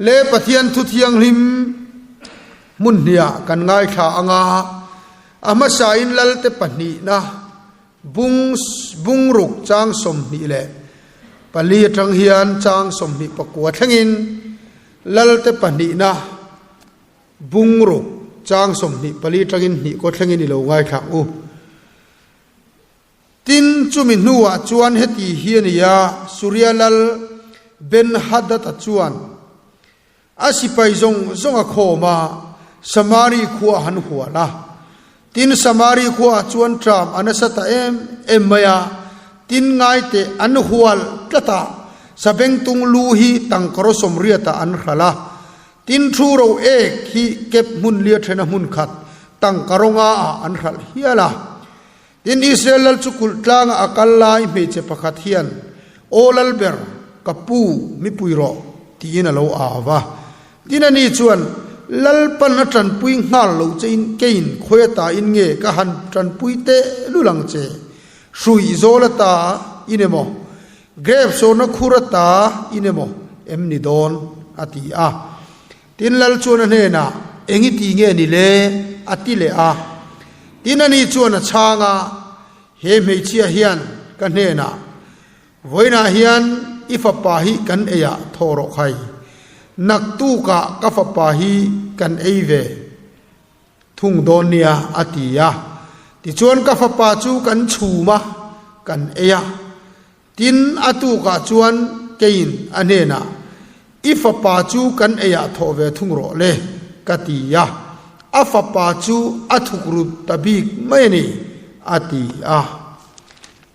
Le Pathian thu thianghlim hmun hniah kan ngaithla anga a hmasain Lalte pahnihna bung bungruk chang 24 atang hian chang 29 thlengin Lalte pahnihna bungruk chang 24 atangin hnih kaw thlengin i lo ngaithla ang u. Tin, chumi hnuah chuan heti hi a ni a, Suria lal Ben-hadad-a chuan a sipai zawng zawng a khawm a, Samari khua a han hual a. Tin, Samari khuaah chuan ṭam a nasa ta em em mai a, tin ngaite an hual tlat a, sabengtung lu hi tangkaraw sawmriatah an hralh a. Tin, thu ro ek hi kep hmun lia ṭhena hmun khat tangkaraw ngaah an hralh hial a. Tin, Israel lal chu kulh tlanga a kal lai hmeichhe pakhat hian, Aw Lalber, ka pu, mi pui rawh, tiin a lo au va. Tin, ani chuan, Lalpan a tanpui nghal lo chein keiin khawi atain nge ka han tanpui teh lul ang che? Hrui zawl ata in emaw, grep sawrna khur ata in emaw em ni dawn? a ti a. Tin, Lal chuan a hnenah, Eng i ti nge ni le? a ti leh a. Tin, ani chuan a chhang a, He hmeichhia hian ka hnenah, Vawiinah hian i fapa hi kan eiah thaw rawh khai, naktukah ka fapa hi kan ei ve thung dawn nia, a ti a. Tichuan ka fapa chu kan chhum a, kan ei a. Tin, a tukah chuan keiin a hnenah, I fapa chu kan eiah thawh ve thung rawh le, ka ti a. A fapa chu a thuk rut ta bik mai a ni, a ti a.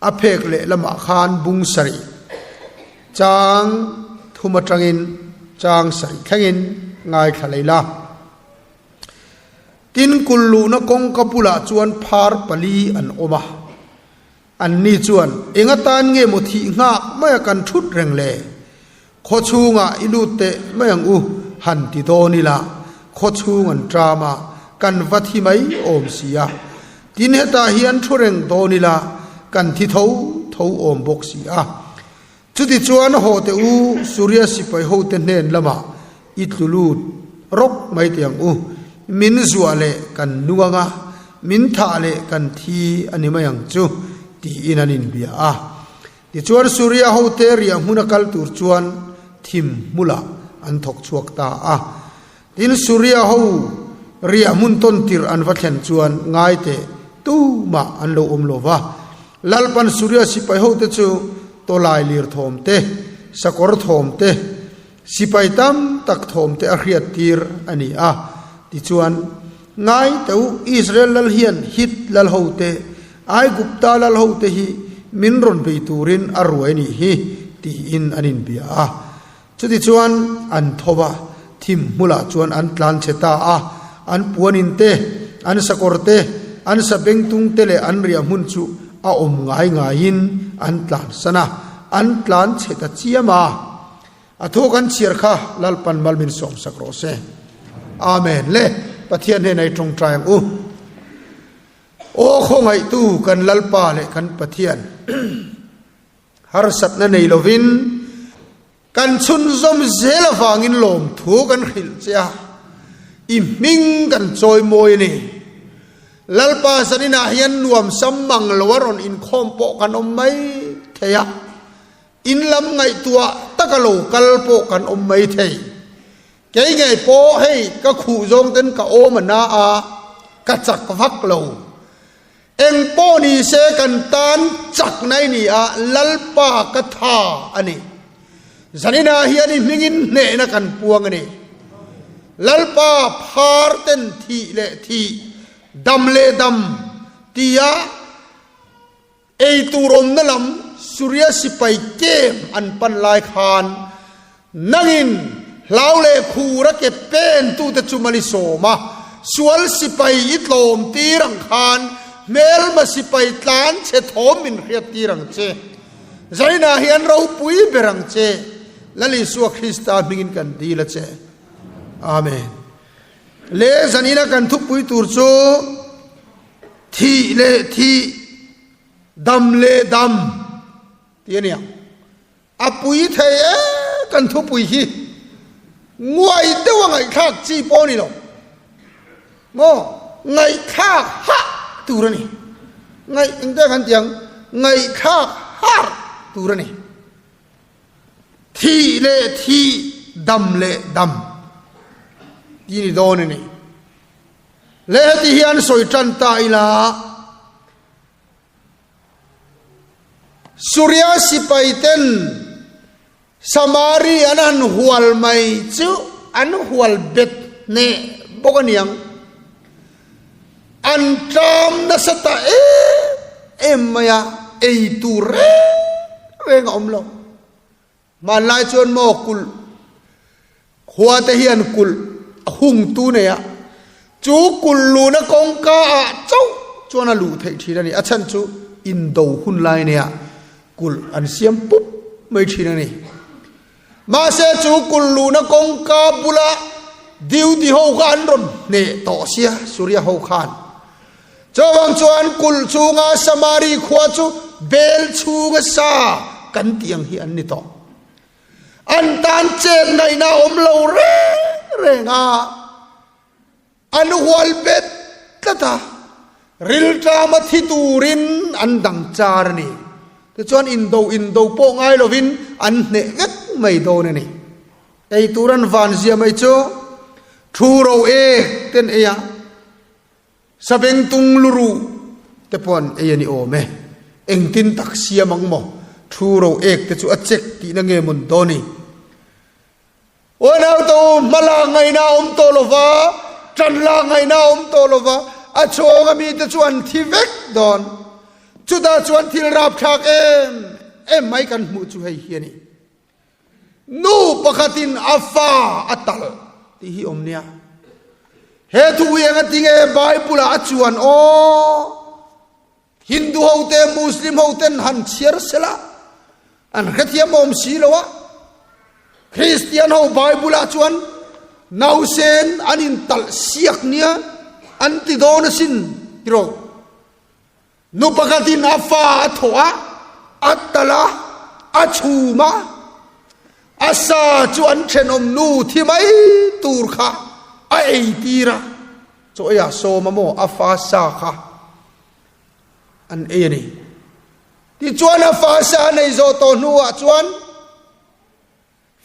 A phek lehlamah khan bung sarih chang thum atangin chang sarih thlengin ngaithla lei la. Tin, kulluhna kawngka bulah chuan phar pali an awm a. Anni chuan, Eng atan nge maw thih nghak maia kan thut reng le? Khaw chhungah i lut teh mai ang u, han ti dawn ila, khaw chhung an ṭam a, kan va thi mai awm si a. Tin, hetah hian thu reng dawn ila, kan thi tho tho awm bawk si a. Chutichuan haw teh u, Suria sipai hote hnen lamah i tlu lut rawk mai teh ang u, min zuah leh kan nung ang a, min thah leh kan thi a ni mai ang chu, tiin an inbia a. Tichuan Suria hote riah hmuna kal tur chuan thim hmulah an thawk chhuak ta a. Tin, Suria ho riah hmun tawn tirh an va thlen chuan ngai teh tumah an lo awm lo va. Lalpan Suria sipai hote chu tawlai lir thawm te, sakawr thawm te, Sipai tam tak thawmte a hriat tir a ni a, tichuan, Ngai teh u, Israel lal hian Hit lal hote, Aigupta lal hote hi min rawn bei turin a ruai nih hi, tiin an inbia a. Chutichuan, an tho va, thim hmulah chuan an tlan chhe ta a, an puanin te, an sakawr te, an sabengtung te leh an riah hmun chu a awm ngai ngaiin an tlansan a, an tlan chhe ta chiam a. A thu kan chhiar kha Lalpan mal min sawmsak rawh se. Amen. Le Pathian hnenah i tawngtai ang u. Aw khawngaihtu kan Lalpa leh kan Pathian harsatna nei lovin kan chhunzawm zel avangin lawmthu kan hrilh che a, i hming kan chawimawi a ni. Lalpa zaninah hian nuamsam mang lo a rawn inkhawm pawh kan awm mai thei a. In lam ngaihtuah taka lo kal pawh kan awm mai thei. Kei ngei pawh hei ka khuh zawng ten ka awm a na a, ka chak vak lo. Eng pawh ni se kan tan chak nai ni a, Lalpa ka tha a ni. Zaninah hian i hmingin hnehna kan puang a ni. Lalpa phar ten thih leh thih, dam leh dam tia Ei tur awmna lam Suria sipai kem an pan lai khan nangin hlau leh khur a ke pen tute chu mal i sawm a, sual sipai i tlawm tir ang khan hmelma sipai tlan chhe thawm min hriat tir ang che. Zainah hian ropui ber ang che. Lal Isua Krista hmingin kan dil a che. Amen. Le zanina kan thupui tur chu Thih leh thih, dam leh dam tih a ni ang. A pui thei e kan thupui hi. Nguai deuha ngaihthlak chi pawh a ni lo. Maw? Ngaihthlak hah tur a ni. Ngaih engte kan ti ang? Ngaihthlak har tur a ni. Thih leh thih, dam leh dam tih ni dawn a ni. Le heti hian sawi tan ta ila, Suria sipai ten Samari an han hual mai chu an hual bet hneh bawk a niang. An tlam nasa ta em em mai a, ei tur reng reng a awm lo. Hmanlai chuan maw kulh khua te hian kulh a hung tu nei a, chu kulh luhna kawngka ah chauh chuan a luh theih thin a ni. A chhan chu indo hun lai nia kulh an siam pup mai thin a ni. Mahse chu kulh luhna kawngka bula duty ho kha an rawn hneh tawh sia Suria ho khan. Chuvang chuan kulh chhunga Samari khua chu bel chhunga sa kan tih ang hi an ni tawh. An tan chet ngaihna a awm lo reng reng a, an hual bet tlat a, rilṭama thi turin an dang char a ni. Tichuan indo indo pawh ngai lovin an hneh vek mai dawn a ni. Ei tur an van zia mai chu thu ro ek ten ei a. Sabengtung luruh te pawh an ei a ni awm e. Engtin tak siam ang maw? Thu ro ek te chu a chek tihna nge mawn dawn i? Aw naute u, hma lak ngaihna a awm tawh lo va, ṭan lak ngaihna a awm tawh lo va, a chhawng a mite chu an thi vek dawn. Chutah chuan thil rapthlak em em mai kan hmuh chu hei hi a ni. Nu pakhatin a fa a talh tih hi awm nia. He thu hi eng a ti nge Bible ah a chuan aw? Hindu ho te Muslim ho ten han chhiar sela an hrethiam awm si lo a. Christian ho Bible ah chuan nausen an in talh siak nia an ti dawn asin tiraw. Nu pakhatin a fa a thawh a, a talh a, a chhum a, a sa chu an thenawm nu thi mai tur kha a ei tir a, chaw eiah sawm a maw a fa sa kha an ei a ni. Tichuan a fa sa a nei zawh tawh hnuah chuan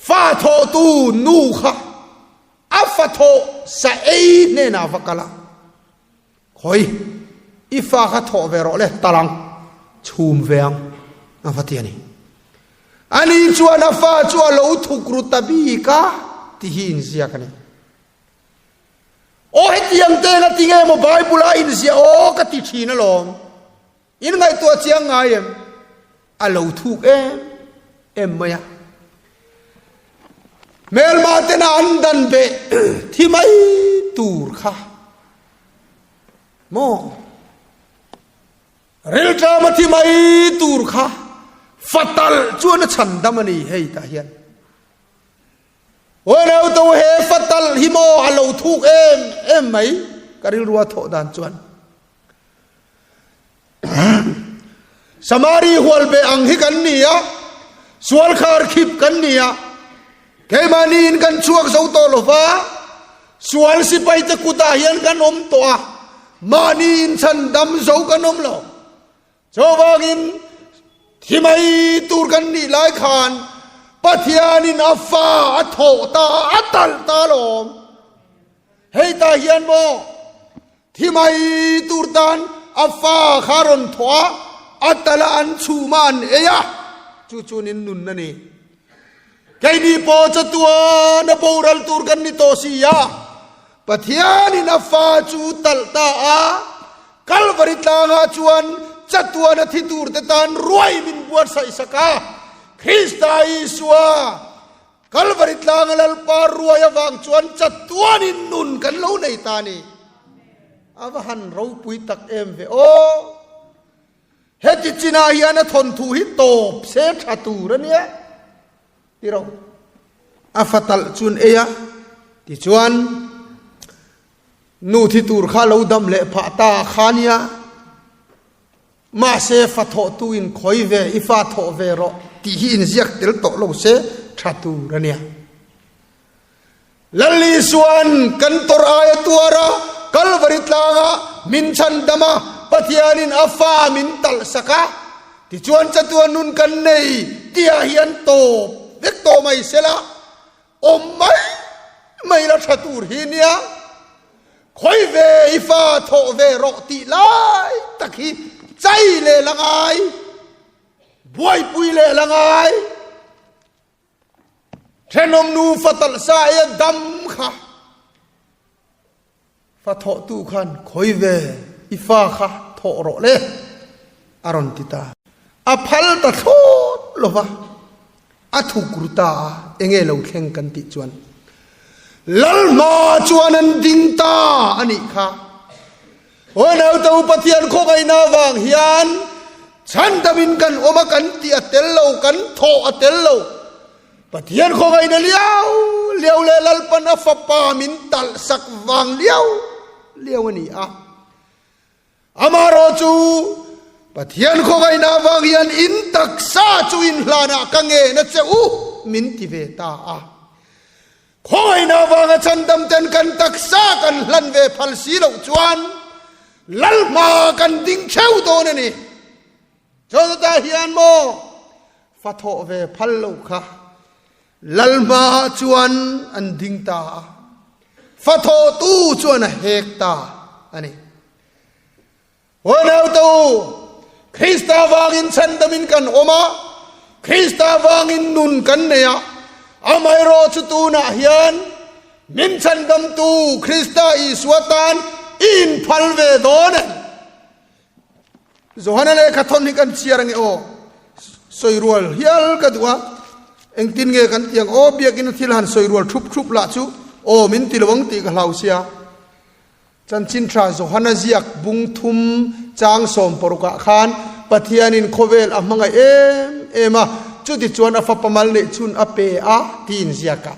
fa thawhtu nu kha a fa thawh sa ei hnenah va kal a. Khawi, i fa kha thawh ve rawh le, tal ang, chhum ve ang, a va ti a ni. Ani chuan a fa chu a lo thuk ru ta bik a, ti hi inziak a ni. Aw hetiang te eng a ti nge maw Bible a inziah aw ka ti thin alawm. In ngaihtuah chiang ngai em? A lo thuk em em mai a. Hmelma tena an dan beh thi mai tur kha maw? Rilṭama thi mai tur kha fatal chuan a chhandam a ni hei tah hian. Aw to he fatal hi maw a lo thuk em em mai ka rilrua thawh dan chuan. Samari hual be ang hi kan ni a, sual khar khip kan ni a, keimahni in kan chhuak zo tawh lo va, sual sipai te kutah hian kan awm tawh a, mahni in chhan dam zo kan awm lo. Chuvangin thi mai tur kan nih lai khan Pathianin a fa a thawh ta a, a talh ta alawm. Hei tah hian maw thi mai tur tan a fa kha rawn thawh a, a tala an chhum a an ei a, chu chuan in nun a ni. Keini pawh chatuan a boral tur kan ni tawh si a, Pathianin a fa chu talh ta a, Kalvari tlangah chuan chatuan a thi tur te tan ruai min buatsaih sak a, Krista Isua Kalvari tlanga Lalpa ruai avang chuan chatuanin nun kan lo nei ta a ni. A va han ropui tak em ve aw! Heti chinah hian a thawnthu hi tawp se tha tur a nia ti ro. A fatalh chun ei a, tichuan nu thi tur kha lo dam leh phah ta kha nia. Mahse, fa thawhtu in khawi ve, i fa thawh ve rawh tih hi inziak tel tawh lo se tha tur a nia. Lal Isua'n kan tawrh ai a tuar a, Kalvari tlangah min chhandam a, Pathianin a fa min talhsak a, tichuan chatuan nun kan nei tihah hian tawp vek tawh mai sela, awm mai mai la tha tur hi nia, khawi ve i fa thawh ve rawh tih lai tak hi chai leh la ngai, buaipui leh la ngai. Thenawm nufa talhsa aia dam kha fa thawhtu khan khawi ve i fa kha thawh rawh le a rawn ti ta. A phal ta thlawt lo va, a thuk ru ta a, enge lo thleng kan tih chuan Lalhma chuan an ding ta a nih kha. Aw naute u Pathian khawngaihna avang hian chhandamin kan awm a kan tih a tel lo, kan thawh a tel lo. Pathian khawngaihna liau liau leh Lalpan a fapa min talh sak vang liau liau a ni a. Amaherawh chu Pathian khawngaihna avang hian in taksa chu inhlanah ka ngen a che u min ti ve ta a. Khawngaihna avanga chhandam ten kan taksa kan hlan ve phal si loh chuan Lal hma kan ding theu dawn a ni. Chawlhta hian maw fa thawh ve phal lo kha Lal hmaah chuan an ding ta a, fa thawhtu chuan a hek ta a ni. Unaute u, Krista vangin chhandamin kan awm a, Krista vangin nun kan nei a, amaherawh chu tunah hian min chhandamtu Krista Isua tan i inphal ve dawn em? Johana lehkha thawn hi kan chhiar ange aw, sawi rual hial ka duh a, engtin nge kan ti ang aw, biakina thil han sawi rual thup thup lah chu aw min ti lo ang tih ka hlau sia. Chanchin Tha Johana ziak bung thum chang sawmparukah khan Pathianin khawvel a hmangaih em em a, chutichuan a fapa mal neih chhun a pe a tiin ziak a.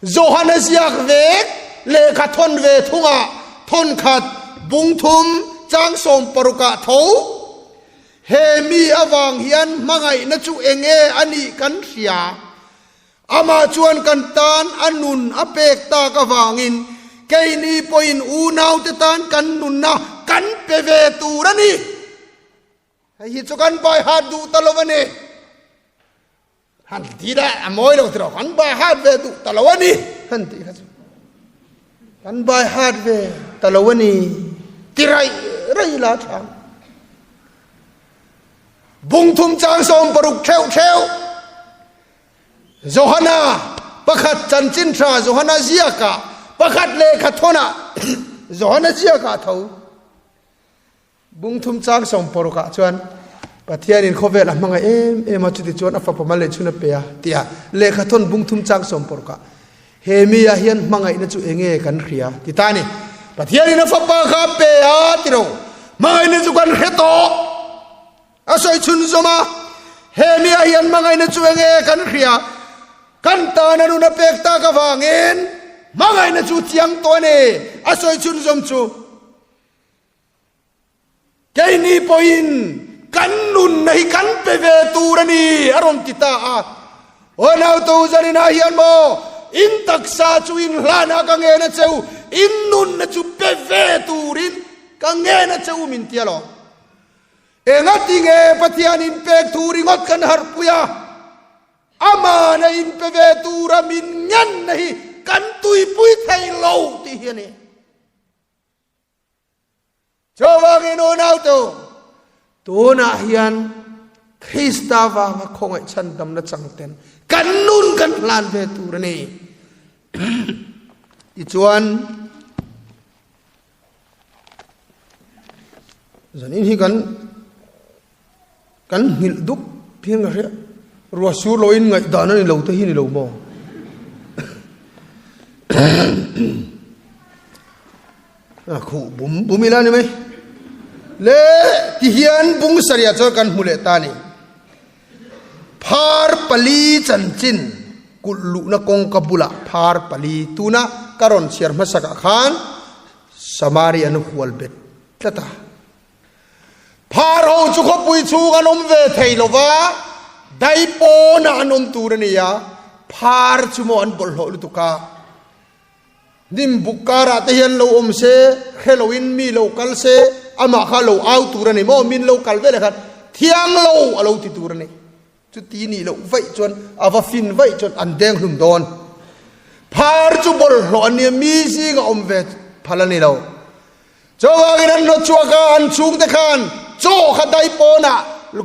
Johana ziak vek lehkha thawn ve thungah thawnkhat bung thum chang sawmparukah tho he mi avang hian hmangaihna chu enge a nih kan hria. Amah chuan kan tan a nun a pek tak avangin keini pawhin unaute tan kan nunna kan pe ve tur a ni. Hei hi chu kan bai hat duh ta lo a ni. Han ti dah a mawi lo tiraw, kan bai hat ve duh ta lo a ni. Han tih kha chu kan bai hat ve ta lo a ni ti raih raih la tha. Bungthum chang 60 theuh theuh. Johana pakhat chanchin tha Johana ziakah pakhat lehkha thawnah Johana ziakah tho bungthum chang 60 ah chuan Pathianin khawvel a hmangaih em em a chuti chuan a fapa mal leh chhun a pe a tia lehkha thawn bungthum chang 60 ah he mi ah hian hmangaihna chu enge kan hria ti ta ni Pathianin a fapa kha a pe a tiro hmangaihna chu kan hre tawh A sawi chhunzawm a, He miah hian hmangaihna chu enge kan hria? Kan tana nun a pek tak avangin hmangaihna chu chiang tawh a ni. A sawi chhunzawm chu, Keini pawhin kan nunna hi kan pe ve tur a ni, a rawn ti ta a. Aw nautu zaninah hian maw in taksa chu in hlanah ka ngen a che u, in nunna chu pe ve turin ka ngen a che u min ti alawm. Engati nge Pathian inpek thu ringawt kan harhpui a, Amana inpe ve tura min ngenna hi kan tuipui thei lo tih hi a ni. Chuvangin unautu, tunah hian Krista vanga khawngaih chhandamna changten kan nun kan hlan ve tur a ni. Tichuan, Zanin hi kan kan nghilh dup hian ka hria. Ruah sur loin ngaihdan a ni lo te hi ni lo maw? A khuh bum bum ila ni mai. Le ti hian bung sarih ah chuan kan hmu leh ta ni. Phar pali chanchin kulh luhna kawngka bulah phar pali tuna ka rawn chhiar hmasakah khan Samari an hual bet tlat a. Phar ho chu khawpui chhung an awm ve thei lo va, daipawnah an awm tur a ni a, phar chu maw an bawlhhlawh lutuk a. Hnim buk karah te hian lo awm se, hre loin mi lo kal se, amah kha lo au tur a ni maw? Min lo kal veleh khan thiang lo a lo ti tur a ni. Chuti nih loh vaih chuan a va fin vaih chuan an deng hlum dawn. Phar chu bawlhhlawh a nia, mi zinga awm ve phal a ni lo. Chuvangin an hnawt chhuak a, an chhungte khan chaw kha dai pawnah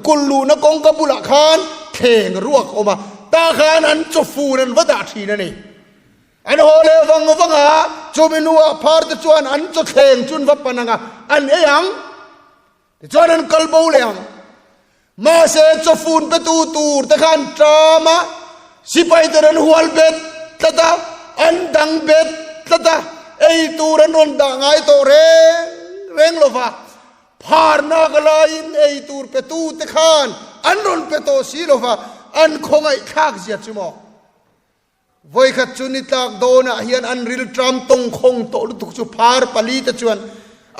kulh luhna kawngka bulah khan thleng ruak a awm a, tah khan an chaw fun an va dah thin a ni. An haw leh vang vang a, chumi hnuah phar te chuan an chaw thleng chu an va pan ang a, an ei ang. Tichuan an kal bo leh ang. Mahse chawfun petu tur te khan ṭam a, sipai ten an hual bet tlat a, an dang bet tlat a, ei tur an rawn dah ngai tawh reng reng lo va. Pharnak laiin ei tur petu te khan an rawn pe tawh si lo va, an khawngaihthlak zia chu maw? Vawikhat chu ni tlak dawnah hian an rilṭam tawngkhawng tawh lutuk chu phar palite chuan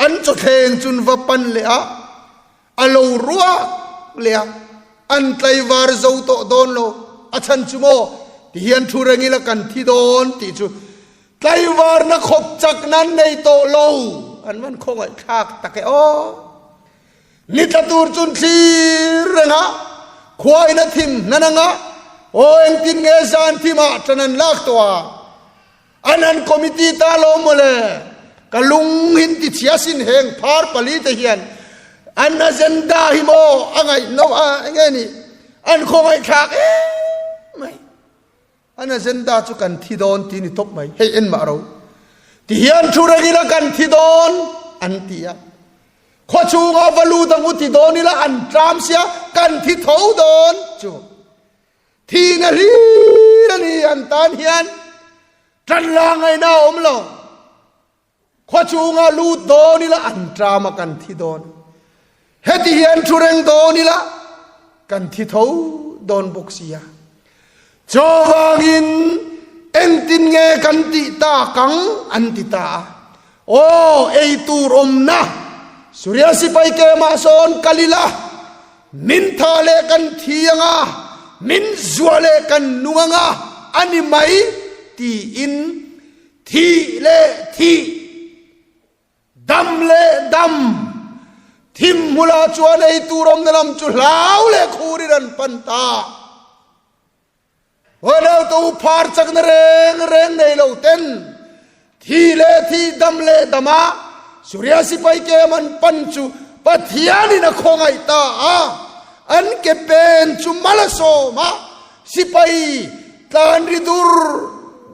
an chawthleng chun va pan leh a, a lo ruak leh a, an tlaivar zo tawh dawn lo. A chhan chu maw? Ti hian thu reng ila kan thi dawn tih chu tlaivarna khawp chak nan nei tawh lo. An van khawngaihthlak tak e aw. Ni tla tur chun thlir reng a, khua in a thim hnan ang a, aw engtin nge zan thim ah ṭan an lak tawh a, an han committee ta lo mawle, ka lung hin ti chhia sin heng phar pali te hian an agenda hi maw a ngaihno a enge ni an khawngaihthlak em mai. An agenda chu kan thi dawn ti ni tawp mai, hei en mah ro. Ti hian thu reng ila kan thi dawn an ti a. Khaw chhunga va lut ang u ti dawn ila an tlam sia kan thi tho dawn chu. Thihna hlir a ni an tan hian tan la ngaihna a awm lo. Khaw chhunga lut dawn ila an tlam a kan thi dawn. Heti hian thu reng dawn ila kan thi tho dawn bawk sia. Chuvangin engtin nge kan tih tak ang an ti ta a. Aw ei tur awmna Suria sipai kemah sawn kal ila min tha leh kan thi anga min zua leh kan nung anga a ni mai tiin Thih leh thih, dam leh dam, thim hmulah chuan ei tur awmna lam chu hlau leh khurin an pan ta. Huanauta u phar chakna reng reng nei lo ten thih leh thih, dam leh dama Suria sipai kem an pan chu Pathianin a khawngaih ta a, an ke pen chu mal a sawm a, Sipai tlan ri dur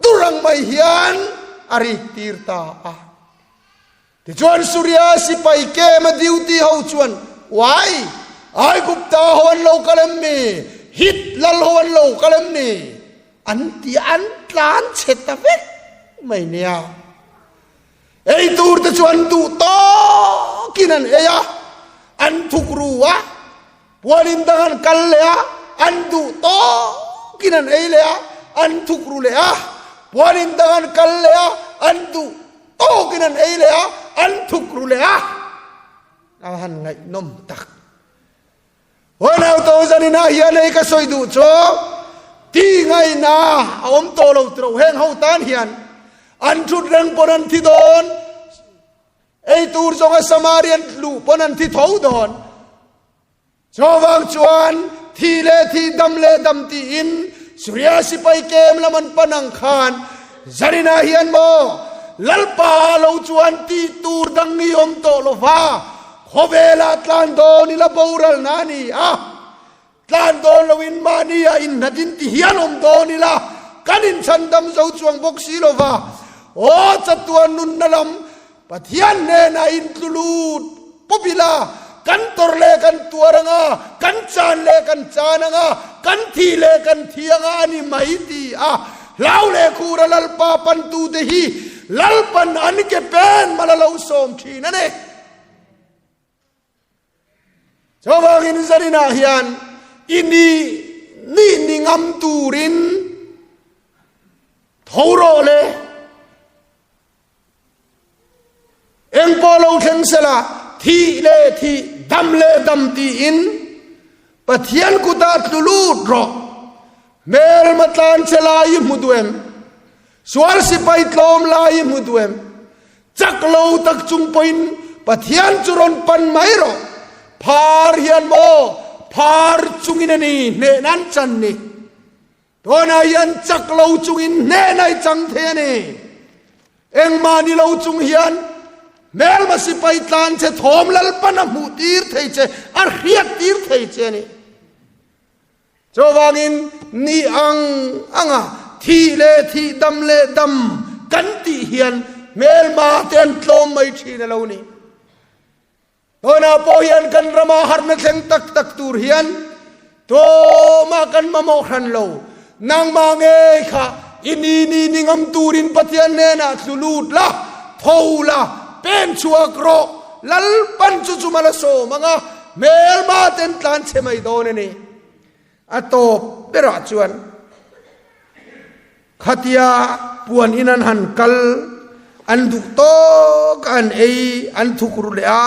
dur ang mai hian a ri tir ta a. Tichuan Suria sipai kem a duty ho chuan, Uai, Aigupta ho an lo kal em ni? Hit lal ho an lo kal em ni? An ti a, an tlan chhe ta vek mai nia. Ei tur te chu an duh tawkin an ei a, an thuk ru a. Puanin dang an kal leh a, an duh tawkin an ei leh a, an thuk ru leh a. Puanin dang an kal leh a, an duh tawkin an ei leh a, an thuk ru leh a. A han ngaihnawm tak. Huanau to zaninah hian hei ka sawi duh chu ti ngaihna a awm tawh lo tiro heng ho tan hian an thut reng pawn an thi dawn. Ei tur zawnga Samarian luh pawn an thi tho dawn. Chuvang chuan thi leh thi, dam leh dam tiin Suria sipai kem lam an pan ang khan Zarina hian maw Lalpa lo chuan tih tur dang i awm tawh lo va, khawvelah tlan dawn ila boral na a ni a. Tlan dawn loin mahni ah inhnatin ti hian awm dawn ila kan inchhandam zo chuang bawk si lo va, aw chatuan nunna lam Pathian hnenah intlu lut pawp ila kan tawrh leh kan tuar anga, kan chan leh kan chan anga, kan thi leh kan thi anga a ni mai ti a hlau leh khura Lalpa pantute hi Lalpan an ke pen mal a lo sawm thin a ni. Chuvangin zaninah hian i ni nih ni ngam turin tho rawh le. Eng pawh lo thleng sela thih leh thih, dam leh dam tiin Pathian kutah tlu lut rawh. Hmelma tlan che lai i hmu duh em? Sual sipai tlawm lai i hmu duh em? Chak lo tak chung pawhin Pathian chu rawn pan mai rawh. Phar hian maw phar chungin a ni hnehna an chan ni. Tunah hian chak lo chungin hnehna i chang thei a ni. Engmah ni lo chung hian hmelma sipai tlan che thawm Lalpan a hmuh tir thei che, a hriat tir thei che a ni. Chuvangin ni ang anga thih leh thih dam leh dam kan tih hian hmelma te an tlawm mai thin a lo ni. Tunah pawh hian kan rama harhna thleng tak tak tur hian tlawma kan mamawh hran lo. Nangmah ngei kha i ni ni ni ngam turin Pathian hnenah tlu lut la, tho la, pen chhuak rawh, Lalpan chu chu mal a sawm ang a, Hmelma ten tlan chhe mai dawn a ni. A tawp berah chuan khatia puan in an han kal, an duh tawk a an ei, an thuk ru leh a,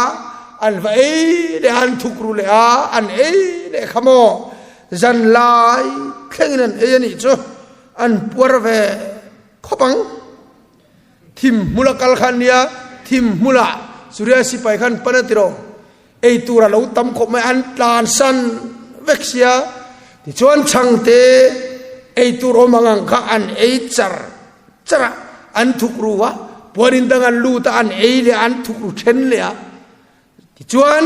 an va ei leh a, an thuk ru leh a, an ei leh kha maw zan lai thlengin an ei a nih chu an puar ve khawp ang. Thim hmula kal kha ania, thim hmula Suria sipai khan pan a ti rawh. Ei tur a lo tam khawp mai, an tlan san vek sia. Tichuan chhangte ei tur awm ang ang kha an ei char char a, an thuk ru a, puanin dang an lut a, an ei leh a, an thuk ru then leh a. Tichuan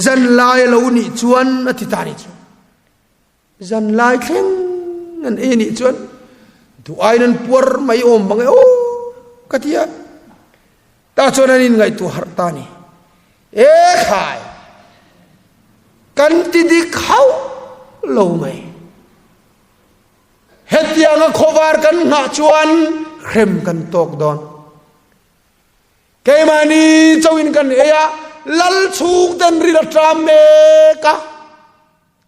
zan lai a lo nih chuan a ti ta ni chu. Zan lai thleng an ei nih chuan duh aiin an puar mai awm bang e aw ka ti a. Tah chuan an inngaihtuah harh ta a ni. E khai! Kan ti dik hauh lo mai. Hetianga khawvar kan nghah chuan hrem kan tawk dawn. Keimahni chauhin kan ei a, lal chhungten ril a ṭam mek a.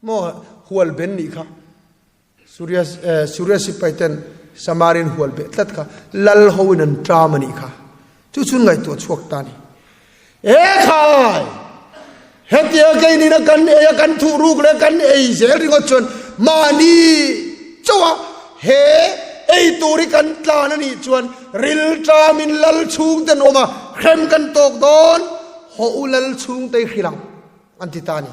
Maw hual ben nih kha Suria Suria sipai ten Samarin hual beh tlat kha lal ho in an ṭam a nih kha chu chun ngaihtuah chhuak ta ni. E khai! Hetia keinin a kan ei a kan thuh ruk leh kan ei zel ringawt chuan mahni chauh a he ei tur hi kan tlan a nih chuan ril ṭamin lal chhungten awm a hrem kan tawk dawn hawh u lal chhungte i hrilh ang an ti ta a ni.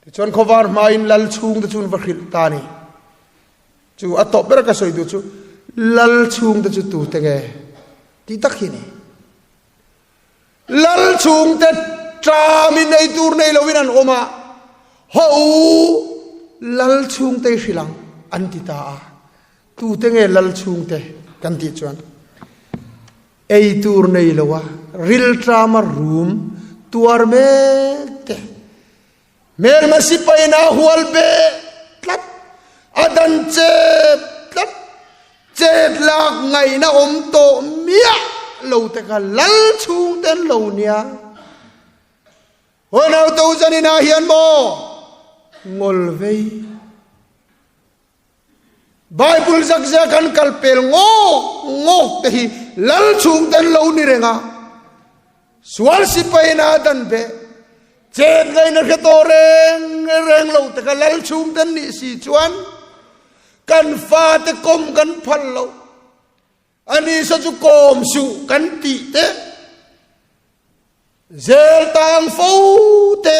Tichuan khawvar hmain lal chhungte chu an va hrilh ta a ni. Chu a tawp ber ka sawi duh chu lal chhungte chu tute nge tih tak hi a ni. Lal chhungte ṭamin ei tur nei loin an awm a, haw u lal chhungte i hrilh ang an ti ta a. Tute nge lal chhungte kan tih chuan Ei tur nei lo a, rilṭama rum tuar mek te, hmelma sipaina a hual beh tlat, a dan chep tlat, chet lak ngaihna awm tawh miah lo te kha lal chhung te an lo nia. Haw nauto zaninah hian maw ngawl vei. Bible zak zia kan kal pel ngawk ngawk te hi lal chhung ten lo ni reng a, sual sipai na dan be chet ngaina hre tawh reng reng lo te kha lal chhung ten nih si chuan kan fate kawm kan phal lo. Ani sa chu kawm suh kan tih te, zel tang fo te,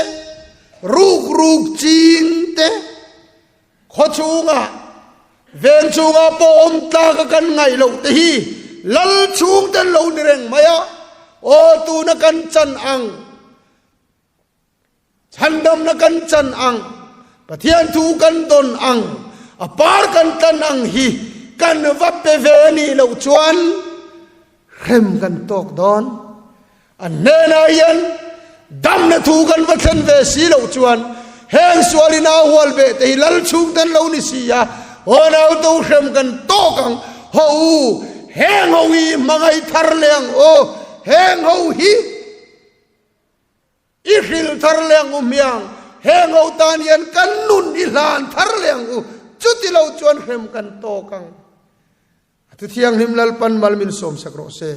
ruk ruk ching te, khaw chhungah, veng chhungah pawh awm tlak a kan ngaih loh te hi lal chhung ten lo ni reng mai a, aw tuna kan chan ang. Chhandamna kan chan ang, Pathian thu kan dawn ang, a par kan tlan ang hi kan va pe ve a nih loh chuan hrem kan tawk dawn. An hnenah hian damna thu kan va thlen ve si loh chuan heng sualin a hual beh te hi lal chhungte an lo ni si a, aw nauto hrem kan tawk ang, haw u, heng ho hi hmangaih thar leh ang aw, heng ho hi. I hril thar leh ang u hmiang, heng ho tan hian kan nun i hlan thar leh ang u, chuti lo chuan hrem kan tawk ang. A thu thianghlim Lalpan mal min sawmsak rawh se.